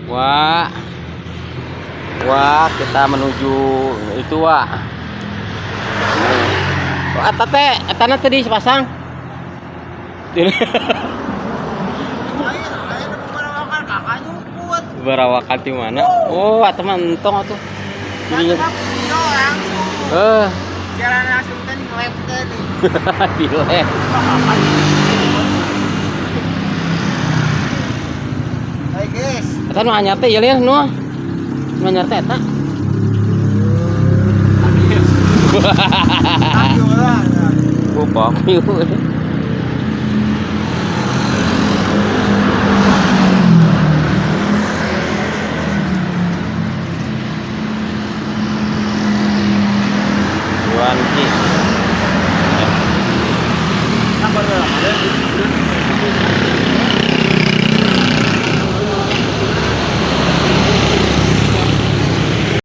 Wah. Wah, kita menuju itu, Wak. Oh, eta teh, etana tadi sepasang. Ayo, ayo barawakan kakak nyumput. Barawakan di mana? Oh, eta mah entong atuh. Jadinya Video langsung. Eh, Jalan langsung teh ngelep teh nih. Di lem. Hai guys. Eta nu anyar teh ieu lieur nu. Nu anyar teh eta. Ayo lah. Oh, papi.